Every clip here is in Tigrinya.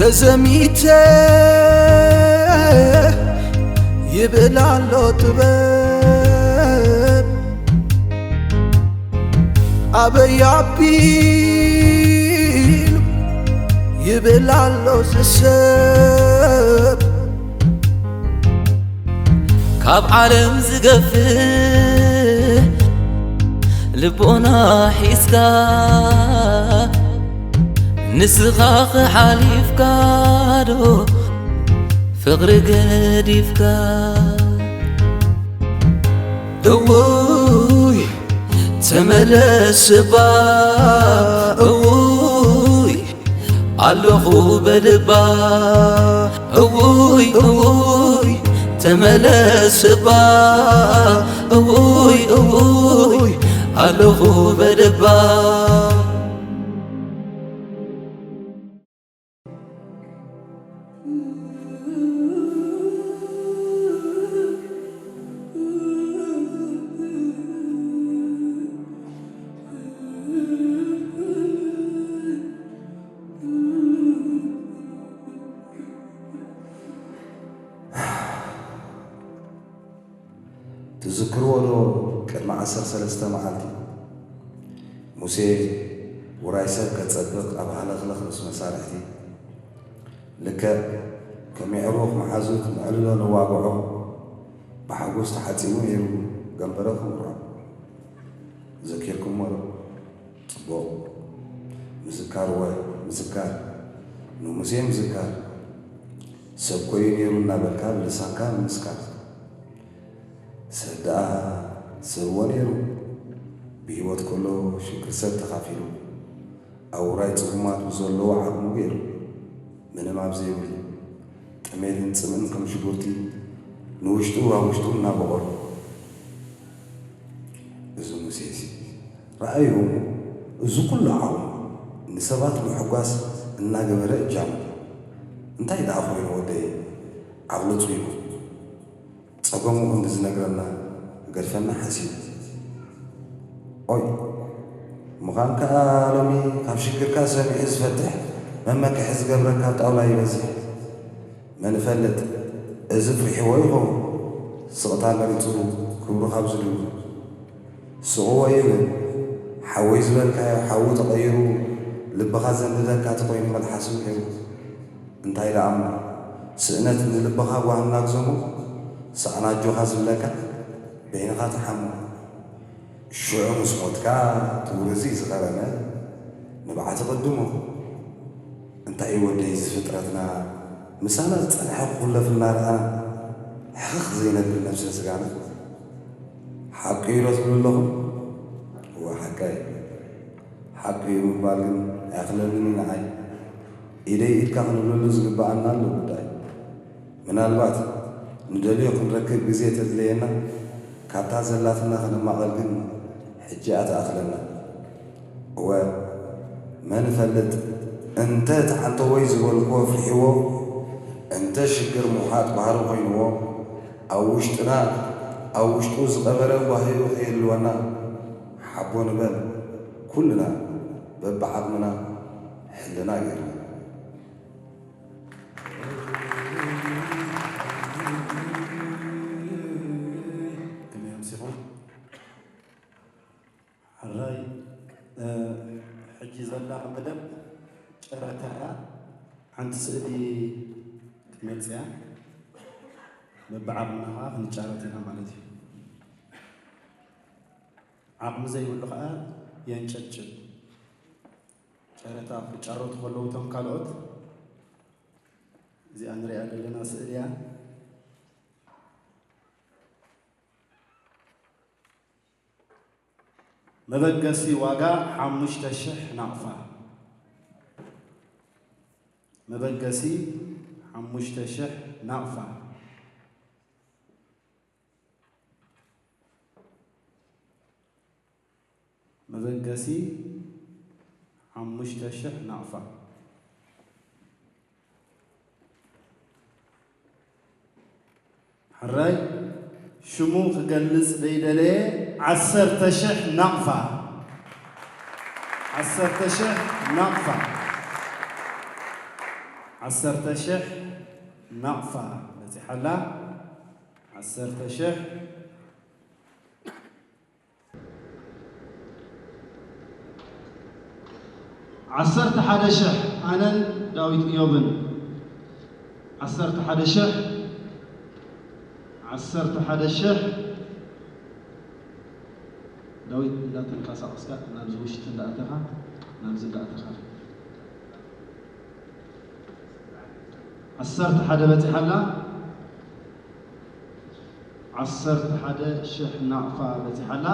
እዘሚተ ይብል ኣሎ ጥበብ ኣበይ ኣቢሉ ይብል ኣሎ ዝሰብ ካብ ዓለም ዝገፍሕ ልቦና ሒዝካ ንስኻ ክሓሊፍካ ዶ ፍቕሪ ገዲፍካ እውይ ተመለስባ እውይ ኣለኹ በልባ እውይ እውይ ተመለስባ እውይ እውይ ኣለኹ በልባ ትዝክርዎ ዶ? ቅድሚ ዓሰርተ ሰለስተ መዓልቲ ሙሴ ውራይ ሰብ ከጸብቕ ኣብ ሃለኽለኽ ምስ መሳርሕቲ፣ ልክዕ ከም የዕሩኽ መሓዙት ነዕልሎ ነዋግዖ፣ ብሓጎስ ተሓጺቡ ነይሩ ገንበረ ክምርዖ። ዘኪርኩምዎ ዶ? ጽቡቕ። ምዝካር እወ፣ ምዝካር። ንሙሴ ምዝካር። ሰብ ኮዩ ነይሩ እናበልካ ብልሳንካ ምምስካር። ሰብ ደኣ ሰብ እወ ነይሩ። ብህይወት ከሎ ሽግር ሰብ ተኻፊሉ። ኣብ ውራይ ጽጉማት ብዘለዎ ዓቕሙ ገይሩ። ምንም ኣብ ዘይብሉ። ጥሜትን ጽምእን ከም ሽጉርቲ ንውሽጡ ኣብ ውሽጡ እናበቖሉ። እዚ ሙሴሲ ረኣይዎ እሞ፣ እዚ ኩሉ ዓቕሙ ንሰባት ምሕጓስ እናገበረ እጃሙ። እንታይ ደኣ ኮይኑ ወደይ ዓቕሉ ጹይኑ፣ ጸገሙ ክንዲ ዝነግረና ክገድፈና ሓሲቡ። ኦይ፣ ምዃን ከኣ ሎሚ ካብ ሽግርካ ሰሚዑ ዝፈትሕ መመክሒ ዝገብረካ ኣብ ጣውላ ይበዝሕ። መን ይፈልጥ፣ እዚ ፍሪሕዎ ይኸውን፣ ስቕታ መሪጹ ክብሩ ካብ ዝድሉ። ስቕዎ ይብል፣ ሓወይ ዝበልካዮ ሓዊ ተቐይሩ፣ ልብኻ ዘንድደካ ተኾይኑ መልሓሱ ምሒሩ። እንታይ ደኣ እሞ፣ ስእነት ንልብኻ ጓህና ግዘሙ፣ ሰኣን ኣጆኻ ዝብለካ በይንኻ ትሓሙ። ሽዑ ምስ ሞትካ ትውርዚ ዝኸረመ ንብዓት ቕድሞ። እንታይ እዩ ወደይ እዚ ፍጥረትና፣ ምሳና ዝጸንሐ ክኹለፍ እናረኣና፣ ሕኽኽ ዘይነብል ነብስን ስጋና። ሓቂ እዩ ዶ ትብሉ ኣለኹም? እወ ሓቀይ። ሓቂ እዩ ምባል ግን ኣያኽለንን እዩ ንዓይ። ኢደይ ኢድካ ክንብለሉ ዝግብኣና ኣሎ ጉዳይ። ምናልባት ንደልዮ ክንረክብ ግዜ ተድለየና፣ ካብታ ዘላትና ክንማቐል ግን ሕጂ እያ ትኣኽለና። እወ፣ መን ይፈልጥ፣ እንተ እቲ ዓንተቦይ ዝበልክዎ ፍሒዎ፣ እንተ ሽግር ምውሓጥ ባህሪ ኮይንዎ፣ ኣብ ውሽጥና፣ ኣብ ውሽጡ ዝቐበረ ጓሂኡ ከይህልወና፣ ሓቦ ንበል፣ ኩልና በብዓቕምና ሕልና ገይርና። ከመይ ኣምሲኹም? ሕራይ፣ እ፣ ሕጂ ዘላ መደብ ጨረታ እያ። ሓንቲ ስእሊ ክትመጽእ እያ። በብዓቕምና ኸዓ ክንጫረት ኢና ማለት እዩ። ዓቕሚ ዘይብሉ ኸዓ የንጨጭብ። ጨረታ ክጫረቱ ከለዉ እቶም ካልኦት፣ እዚኣ ንሪኣ ዘለና ስእሊ እያ። መበገሲ ዋጋ ሓሙሽተ ሽሕ ናቕፋ። መበገሲ ሓሙሽተ ሽሕ ናቕፋ። መበገሲ ሓሙሽተ ሽሕ ናቕፋ። ሕራይ ሽሙ ክገልጽ ደይደለየ ዓሰርተ ሽሕ ናቕፋ። ዓሰርተ ሽሕ ናቕፋ። ዓሰርተ ሽሕ ናቕፋ በጺሓ ኣላ። ዓሰርተ ሽሕ። ዓሰርተ ሓደ ሽሕ ኣነን ዳዊት እዮብን። ዓሰርተ ሓደ ሽሕ፣ ዓሰርተ ሓደ ሽሕ። ዳዊት፣ እንዳተንቀሳቐስካ ናብዚ ውሽጢ እንዳኣተኻ፣ ናብዚ እንዳኣተኻ። ዓሰርተ ሓደ በጺሓ ኣላ። ዓሰርተ ሓደ ሽሕ ናቕፋ በጺሓ ኣላ።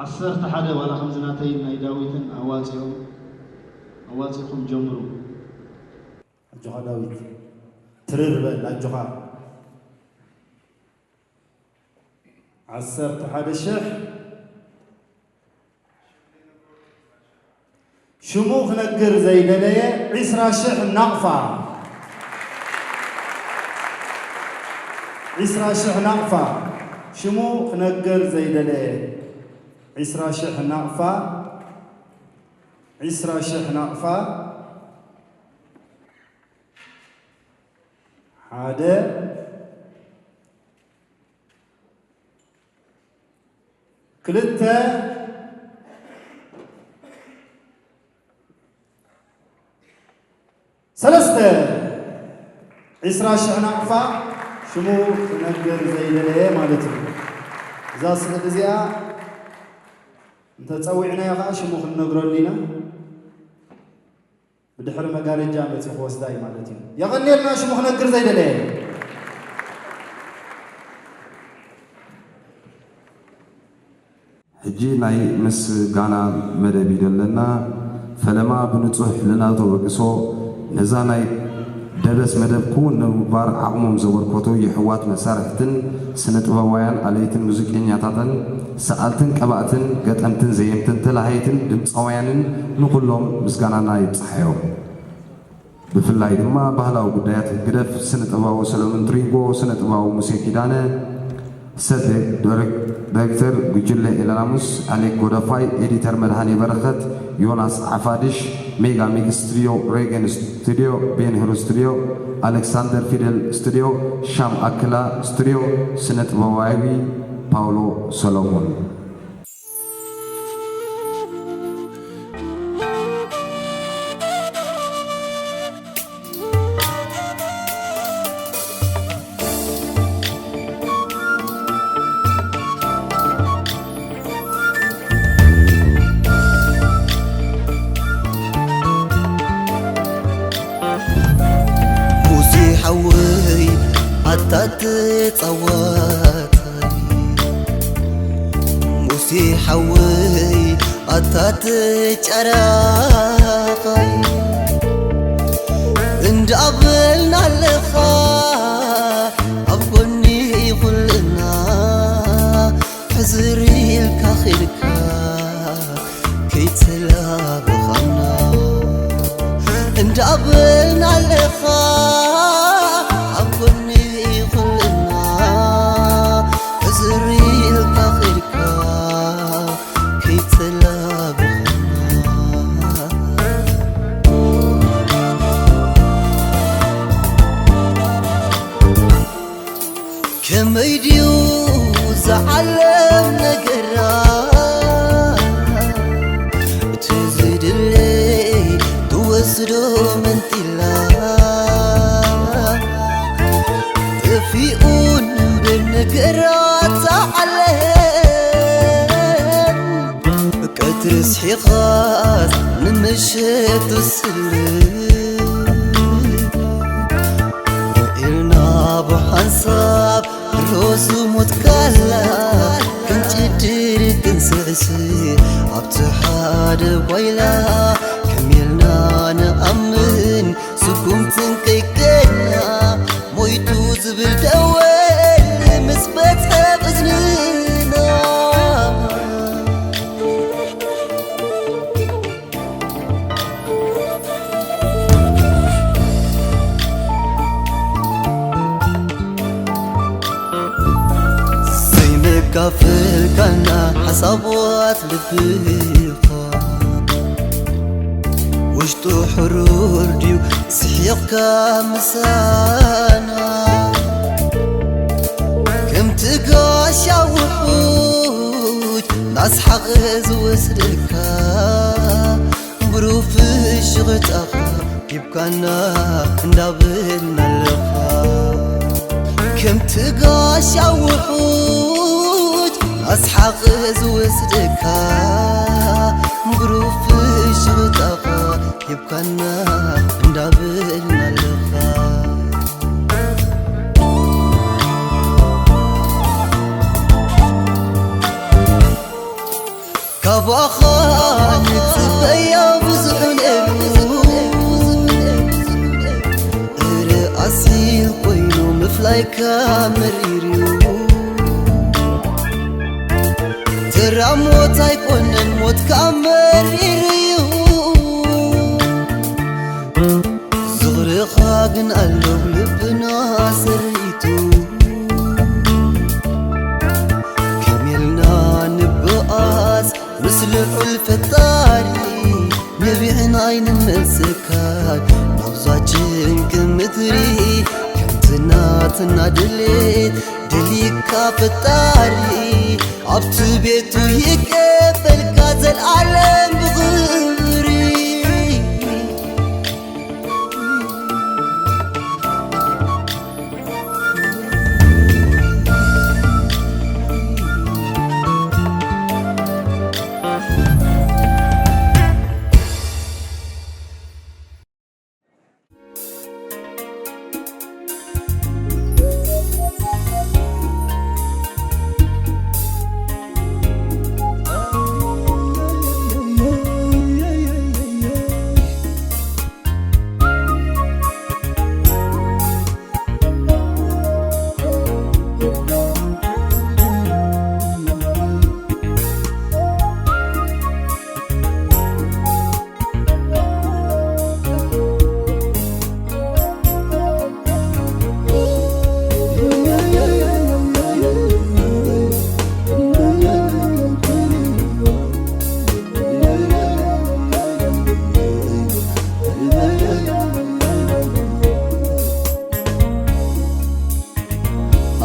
ዓሰርተ ሓደ፣ ዋላ ከምዚ ናተይን ናይ ዳዊትን ኣዋጺኦም፣ ኣዋጺኹም ጀምሩ። ኣጆኻ ዳዊት፣ ትርር በል ኣጆኻ። ዓሰርተ ሓደ ሽሕ። ሽሙ ክነግር ዘይደለየ ዒስራ ሽሕ ናቕፋ። ዒስራ ሽሕ ናቕፋ። ሽሙ ክነግር ዘይደለየ ዒስራ ሽሕ ናቕፋ። ዒስራ ሽሕ ናቕፋ። ሓደ። ክልተ። ሰለስተ። ዒስራ ሽሕ ናቕፋ ሽሙ ክነግር ዘይደለየ ማለት እዩ። እዛ ስእሊ እዚኣ እንተጸዊዕናዮ ኸዓ ሽሙ ክንነግረሉ ኢና። ብድሕሪ መጋረጃ መጺኡ ክወስዳ እዩ ማለት እዩ። የቐንየልና ሽሙ ክነግር ዘይደለየ። ሕጂ ናይ ምስጋና መደብ እዩ ዘለና። ፈለማ ብንጹህ ሕልና ተበግሶ ነዛ ናይ ደበስ መደብ ክውን ንምግባር ዓቕሞም ዘበርከቱ የሕዋት መሳርሕትን ስነ ጥበባውያን ኣለይትን ሙዚቀኛታትን ሰኣልትን ቀባእትን ገጠምትን ዘየምትን ተላሃይትን ድምፃውያንን ንኹሎም ምስጋናና ይብፅሓዮም። ብፍላይ ድማ ባህላዊ ጉዳያት ህግደፍ ስነ ጥበባዊ ሰለሙን ትሪንጎ፣ ስነ ጥበባዊ ሙሴ ኪዳነ፣ ሰብ ዳይሬክተር ጉጅለ ኤላናሙስ፣ ኣሌክ ጎደፋይ፣ ኤዲተር መድሃኔ በረኸት፣ ዮናስ ዓፋድሽ፣ ሜጋ ሚክስ ስቱዲዮ፣ ሬገን ስቱዲዮ፣ ቤንህሩ ስቱዲዮ፣ ኣሌክሳንደር ፊደል ስቱዲዮ፣ ሻም ኣክላ ስቱዲዮ፣ ስነ ጥበባዊ ፓውሎ ሰሎሞን። ሙሴ ሓወይ ኣታ ተጻዋታይ፣ ሙሴ ሓወይ ኣታ ተጫራኻይ፣ እንዳበልና ኣለኻ ኣብ ጎኒ ኩልና፣ ሕዝር ኢልካ ኺድካ ከይተላበኻና፣ እንዳበልና ኣለኻ ኣብ ጎኒ ኩልና፣ ሕዝር ኢልካ ኺድካ ከይተላበኻና። ከመይ ድዩ ዝዓለም ነገራ? እቲ ዝድለይ ትወስዶ መንጢላ። ጠፊኡን ብነገራት ዝዓለም ቀትሪ ስሒቓስ ንምሸት ትስልም። ኢልና ብሓንሳብ ሮዙ ሞት ካላ ክንጭድር ክንስዕስዕ ኣብቲ ሓደ ጓይላ ከም ኢልና ንኣምን ስጉምትን ከይከድና ሞይቱ ዝብል ደወል ምስ በጽሐ እዝንና። ዘይመካፈልካና ሓሳባት ልብኻ ውሽጢ ሕሩር ድዩ ስሒቕካ ምሳና? ከምቲ ጋሻ ውሑጅ ናስሓቕ ዝወስደካ፣ ብሩፍ ሽቕጣኻ ሂብካና እንዳበልና ኣለኻ። ከምቲ ጋሻ ውሑጅ ኣስሓቕ ዝወስደካ፣ ብሩፍ ሽቕጣኻ ሂብካና እንዳበልና ኣለኻ። ካባኻ ንጽበያ ብዙሕ ነይሩ፣ እረ ኣሲል ኮይኑ ምፍላይካ መሪር እዩ። ተራ ሞት ኣይኮነን ሞትካ መሪር እዩ። ዝኽርኻ ግን ኣሎ ልብና ሰሪቱ። ከመይ ኢልና ንበኣስ ምስ ልዑል ፈጣሪ፣ ነቢዕና ኣይንመልሰካን ናብዛ ጭንቂ ምድሪ። ከምቲ ናትና ድሌት ደሊካ ፈጣሪ፣ ኣብቲ ቤቱ ይቀበልካ ዘልኣለም ብኽብሪ።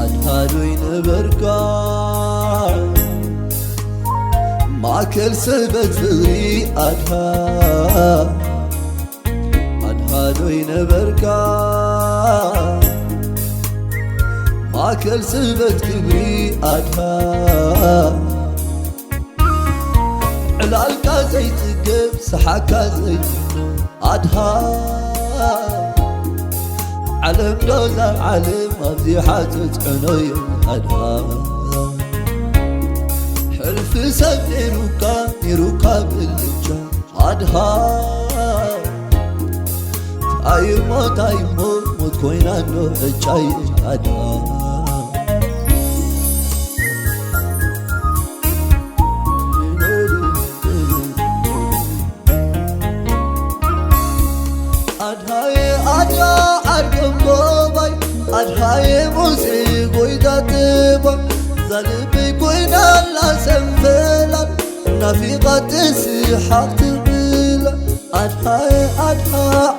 ኣድሃ ዶ ይነበርካ ማእከል ሰበት ፍቕሪ ኣድሃ? ኣድሃ ዶ ይነበርካ ማእከል ስበት ክብሪ ኣድሃ? ዕላልካ ዘይጽገብ ሰሓካ ዘይትኖ ኣድሃ? ዓለም ዶ ዛብ ዓለም ኣብዚሓ ተጽዕኖ እዩ ኣድሃ? ሕልፊ ሰብ ነይሩካ ነይሩካ ብልጫ ኣድሃ? ታይሞ ታይሞ ሞት ኮይና እንዶ ዕጫይ ኣድሃ? ኣድሃየ ኣድሃ ዓርኮም ጎባይ፣ ኣድሃየ ሙሴ ጎይታ ጥባይ፣ ዛልበይ ኮይና ኣላ ሰንፈላል፣ ናፊቓ ትስሓቕ ትብላ። ኣድሃየ ኣድሃ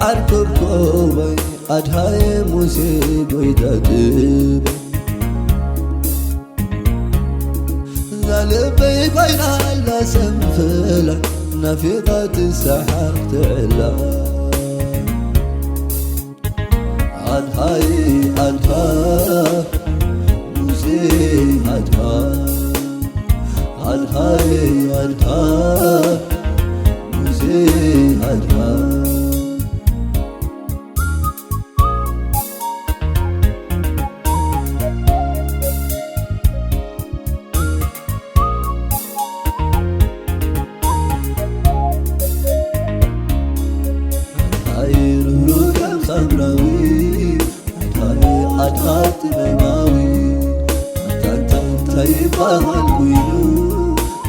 ዓርኮም ጎባይ፣ ኣድሃየ ሙሴ ጎይታ ጥባይ፣ ዛልበይ ኮይና ኣላ ሰንፈላል፣ ናፊቓ ትስሓቕ ትዕላ። ኣድሃይ ኣድሃ ሙሴ ኣድሃ፣ ኣድሃይ ኣድሃ ሙሴ ኣድሃ። ኣድሃይ ርህሩህ ከም ሳምራዊ፣ ኣድሃይ ኣድሃ ጥበባዊ፣ ኣታ እንታይ እንታይ ይበሃል ኮይኑ፣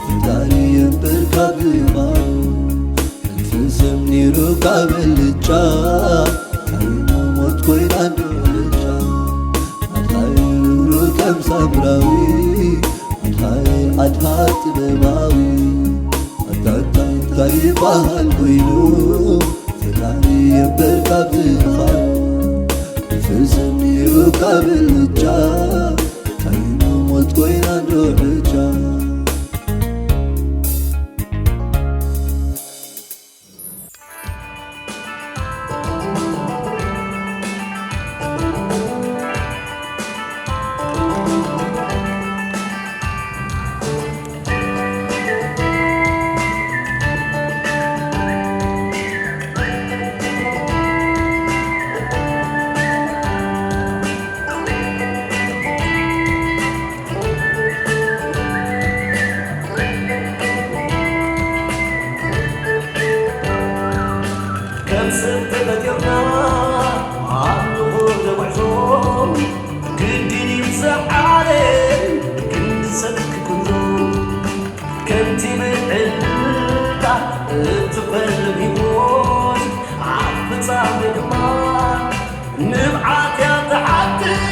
ፈጣሪ የንበርካ ብየማኑ። ሕልፊ ሰብ ነይሩ ካብ እልቻ፣ ካብ ሞት ኮይና እንዶ እልቻ። ኣድሃይ ርህሩህ ከም ሳምራዊ፣ ኣድሃይ ኣድሃ ጥበባዊ፣ ኣታ እንታይ እንታይ ይበሃል ኮይኑ፣ ዳኒ የበር ካብ ዝኻል ፍዝም ነይሩ ካብ ልጫ፣ ዓይኑ ሞት ኮይና ዶ ዕጫ። ከም ሰብ ተፈጢርና ኣብ ንኹር ንጉዕዞ፣ ግድን እዩ ዝዓለም ክንዲ ሰብ ክጉንዞ። ከምቲ ብዕልታ እትቐልብ ህይወት፣ ኣብ ፍጻሜ ድማ ንብዓት እያ ትሓትት።